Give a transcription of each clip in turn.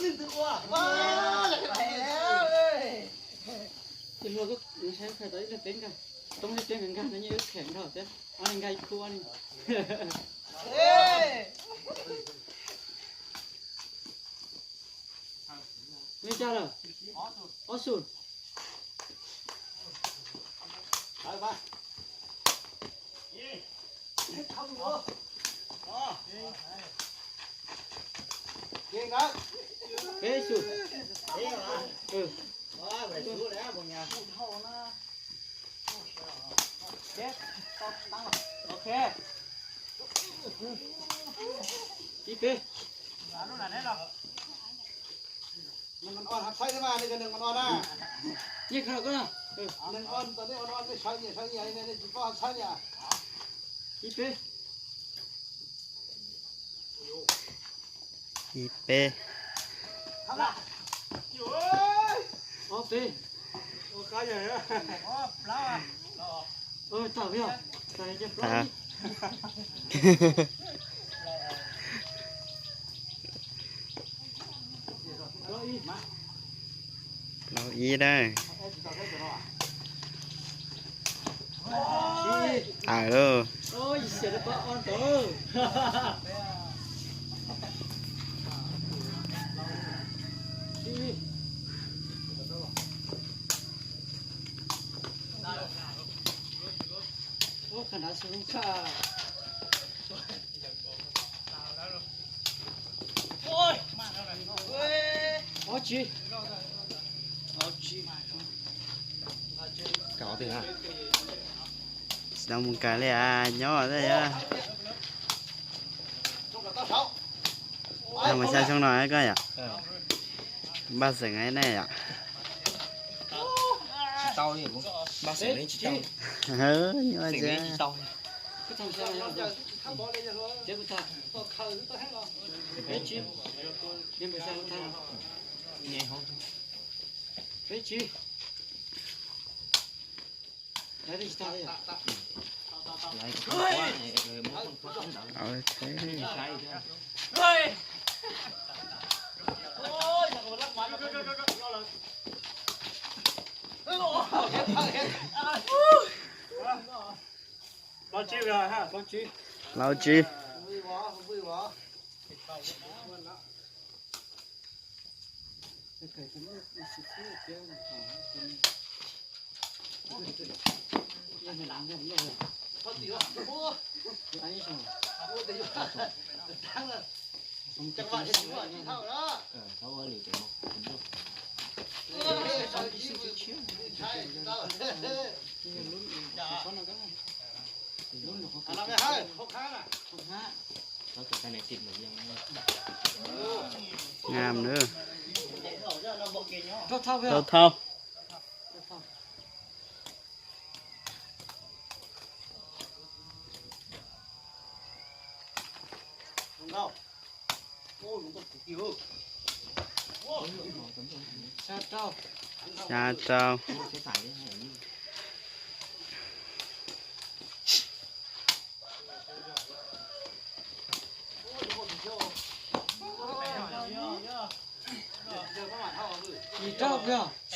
Ces luag kuj saib khaws tau ib leeg peb nkag, toob ib peb nkag nkag no yeej wb khem nrog thiab, ob leeg nkag ib khub ob leeg. Li cas lawm? Ob xu. Peb xu. Ib peb. Nws nqos nqos na. Nws nqos, nej nqos nej sawv nyias sawv nyias, nej tsis paub sawv nyias. Ib peb. Ib peb. Ob peb. Tawm, tawm. Plaub ib na. Tawm lauj. Tsis tau mus kawm li as, nyob tej yog. Mus xya xyoo no koj yom? Npaj xeem nej yom? Nyob Plaub tsib. Ngam na. Tau thau. Xya rau.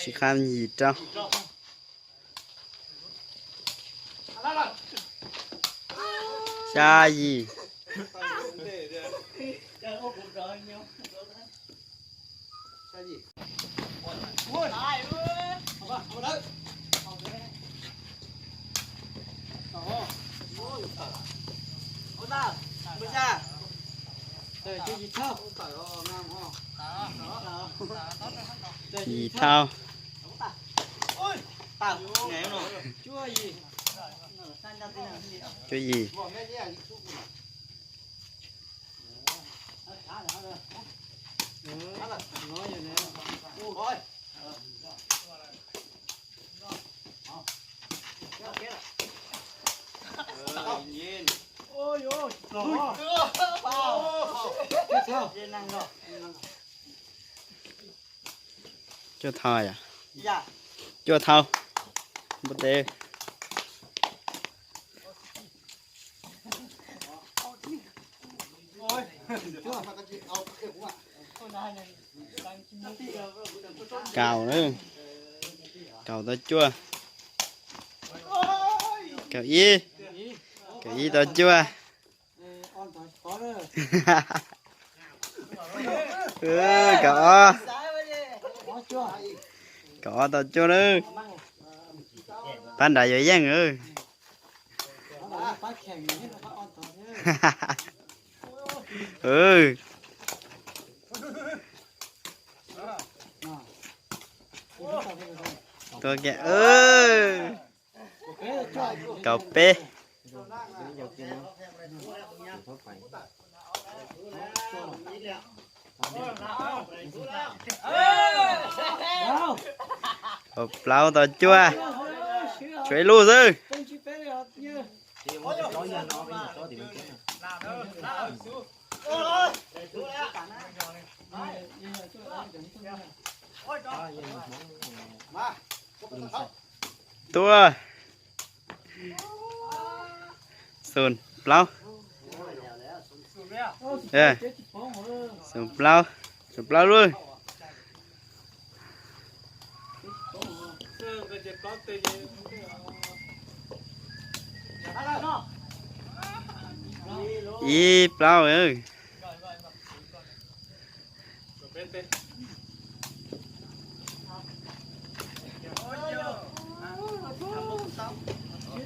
Xis kham yim rau. Xya yim. Yim thau. Cuaj yim. Cuaj thau yom? Cuaj thau. Npua teb. Kaum na. Kaum tau cuaj. Kaum ib. Kaum ib tau cuaj. Kaum ob. Kaum ob tau cuaj na. Pab nrad yuav yeej. Tua kiag. Kaum peb. Kaum plaub tau cuaj. Tshuav ib lub xwb. Tua. Xoom plaub. Xoom plaub. Xoom plaub lub. Ib plaub.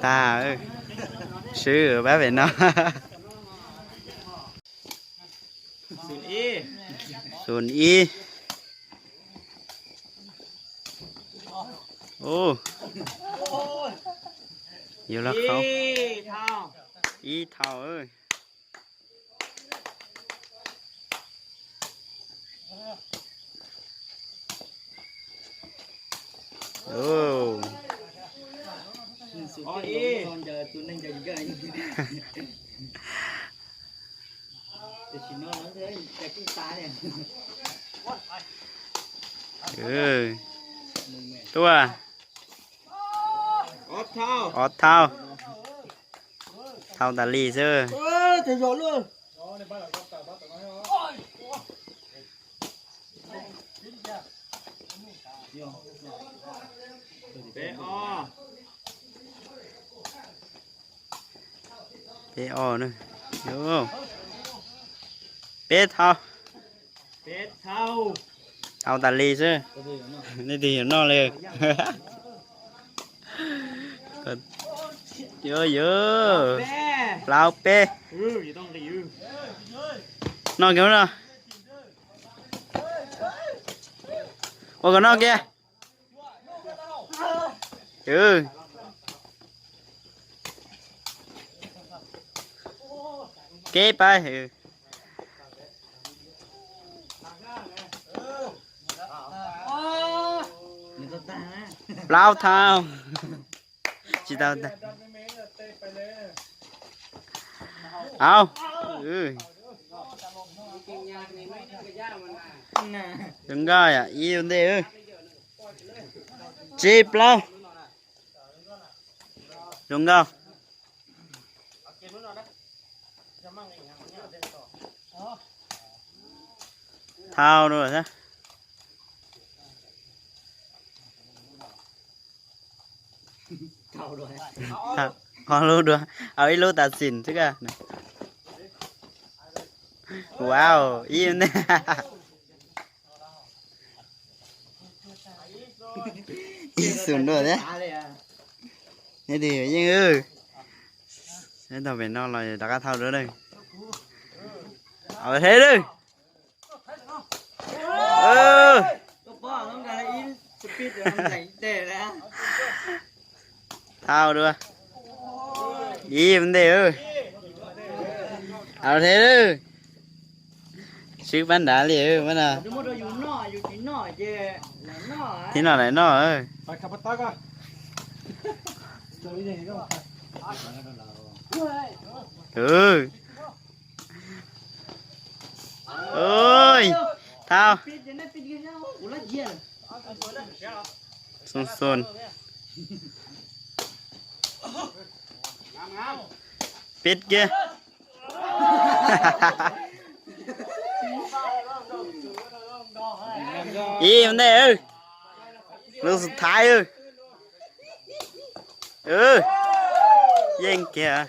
Tag, swb pab pem no. Xoom ib. Yuav los qhov ib thaum. Tua. Ob thauj. Thauj tas li xwb. Peb ob na. Peb thauj. Thauj tas li xwb. Nej twg yuav noj li. Yuav, yuav. Plaub peb. Noj kiag no. Ua kom noj kiag. Kev pab. Plaub thauj. Tsis tau tag. Au. Zoo nkauj yom, ib ua ntej. Tsib plaub. Zoo nkauj. Thauj dua thiab. Ob lub dua, au ib lub tas xim xwb. Wow, ib ua ntej. Ib xum dua thiab. Nej twg yeej. Neb tau pem no los rov qab thauj dua. Au thiab. Thauj dua. Ib ua ntej. Au thiab. Swb pab nrad li no. Thib no lawm no. Thauj. Xoo xoo. Pib kiag. Ib ntej, lub xub thaiv. Yeej kiag.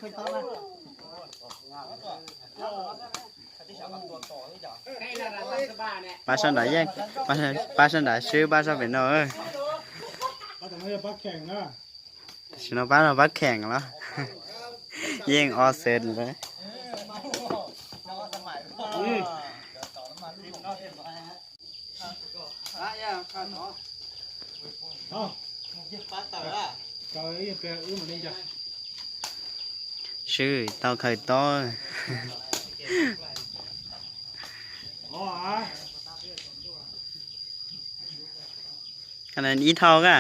Pab sab nram yeej, pab sab nram swb pab sab pem no. Tam sim no pab no pab kheem los yeej o xwb lawm. Swb tau khaws tob. Ib thau ka.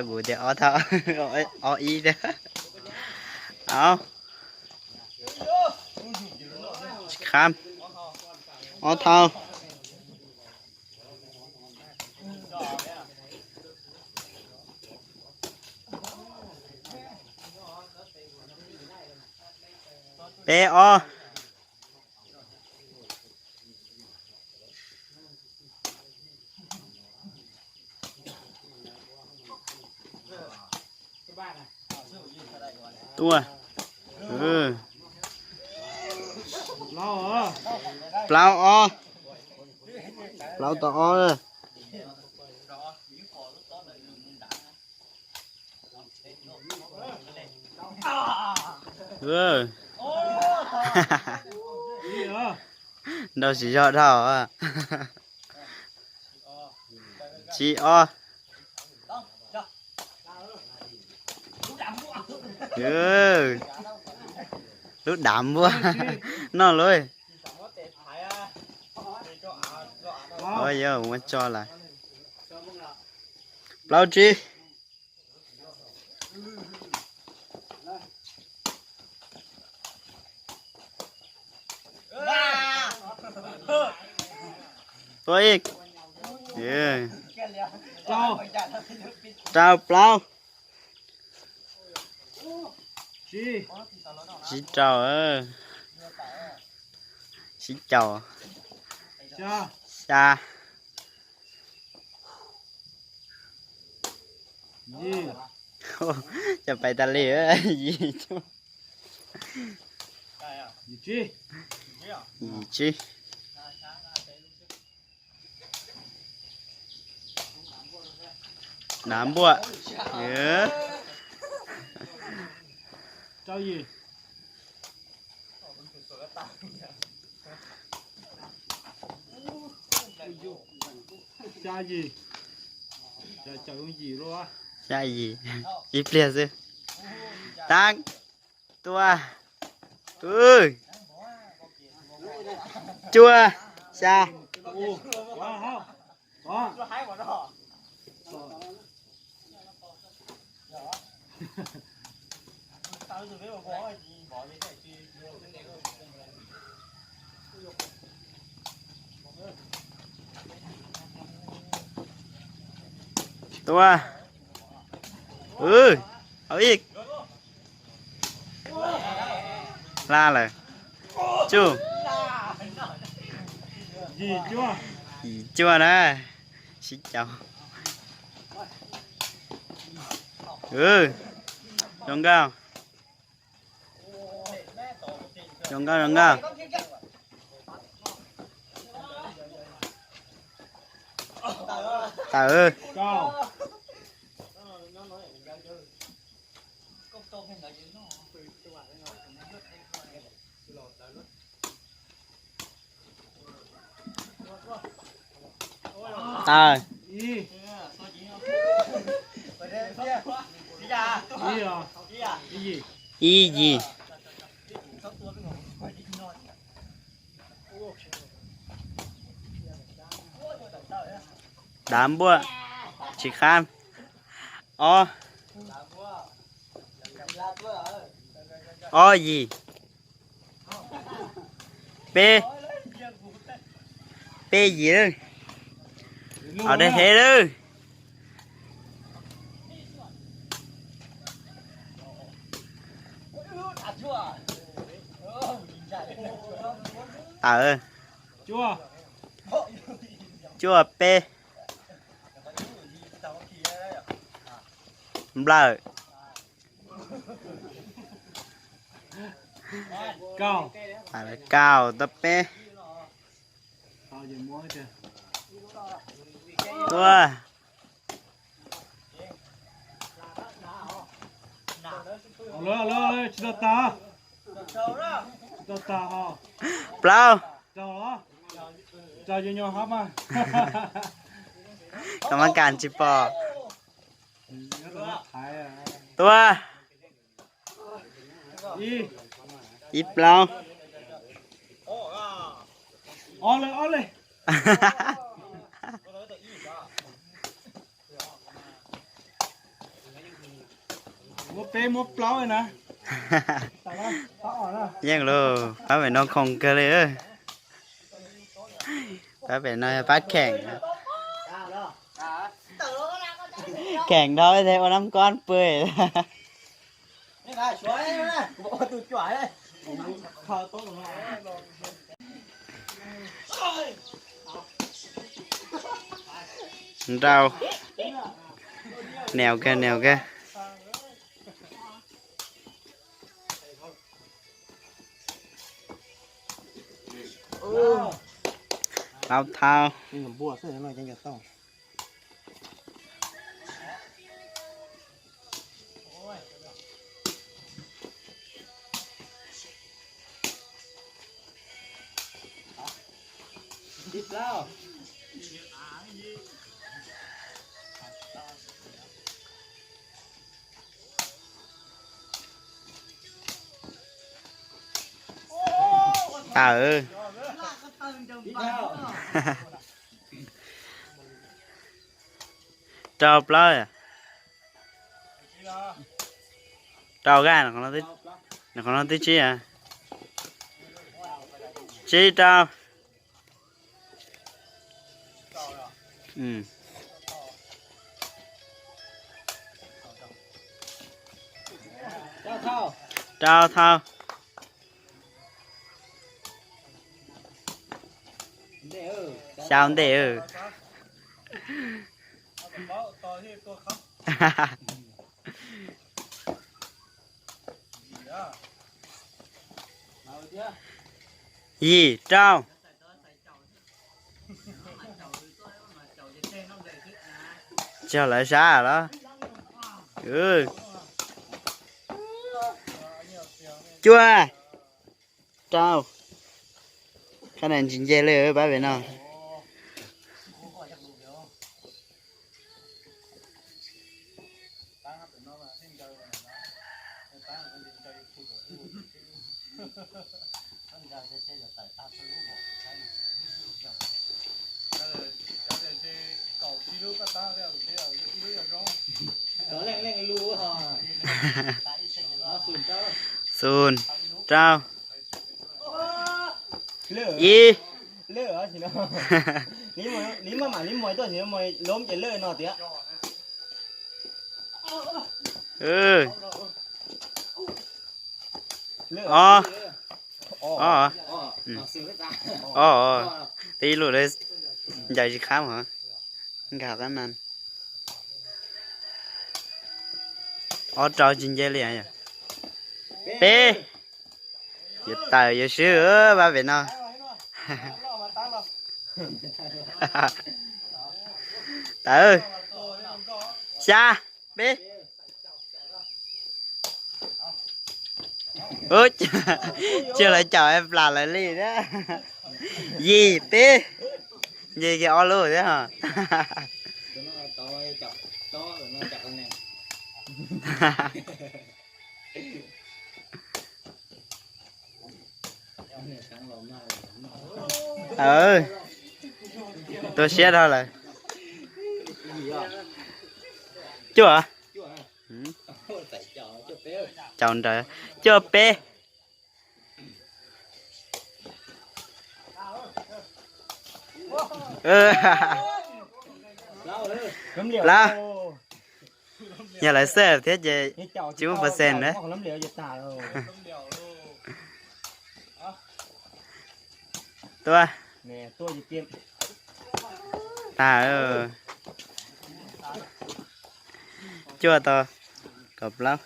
Kuv tias ob thau, ob ib thiab. Au. Kham. Ob thau. Peb ob. Tuaj. Plaub ob. Plaub tau ob. Nrau tsis zog dhau. Tsib ob. Lub dav npuaj noj lauj. Yog muab tso lawm. Plaub tsib. Ua ib. Rau plaub. Tsib rau. Tsib caug. Xya. Cov pais tas li. Yim cuaj. Yim tsib. Dav npuaj. Xya yim. Xya yim. Ib pliag xwb. Tab. Tua. Cuaj. Xya. Tua. Au ib. Hla lawm. Tsuj. Yim cuaj na. Sib caug. Zoo nkauj. Zoo nkauj, zoo nkauj. Tawm. Tawm. Ib yim. Dav npuaj. Tsis qab. Ob. Ob yim. Peb. Peb yim lawm. Au, dej hev lawm. Tawm. Cuaj peb. Nplawm. Kaum tau peb. Tua. Tsis tau tas, tsis tau tas ho. Plaub. Rau los, rau nyuag nyuag hab mas. Koj mas kam tsis pom. Tua. Ib plaub. Ob lawm, ob lawm. Muab peb muab plaub na. Yeej lauj, pab pem no khoom kawg li. Pab pem no yog pab kheem. Kheem dhau thiaj ua nab kob pw. Nrau. Neo kawg, neo kawg. Plaub thawb. Tawm. Rau plaub. Rau kag, qhov no twb tsib. Tsib rau. Rau thawb. Xya ntej. Yim rau. Tsis yog lawv sab los? Cuaj rau. Qhab na ntsis nce li pab pem no. Xun rau. Ib. Ob. Ob. Ob. Tib lus ncaws tsis khab. Nkag qab na. Ob rau tsis nce li. Peb. Yuav tawm yuav swb pab pem no. Tawm. Xya. Peb. Ub, tsis lawv caum plam lawv li thiab. Yim peb. Nce kiag ob lub thiab. Tua siab dhau lawm. Cuaj. Caum nrawm. Cuaj peb. Plaub. Yog lawv xwb thiab ces tsib percent na. Tua. Tag. Cuaj tau kaum plaub.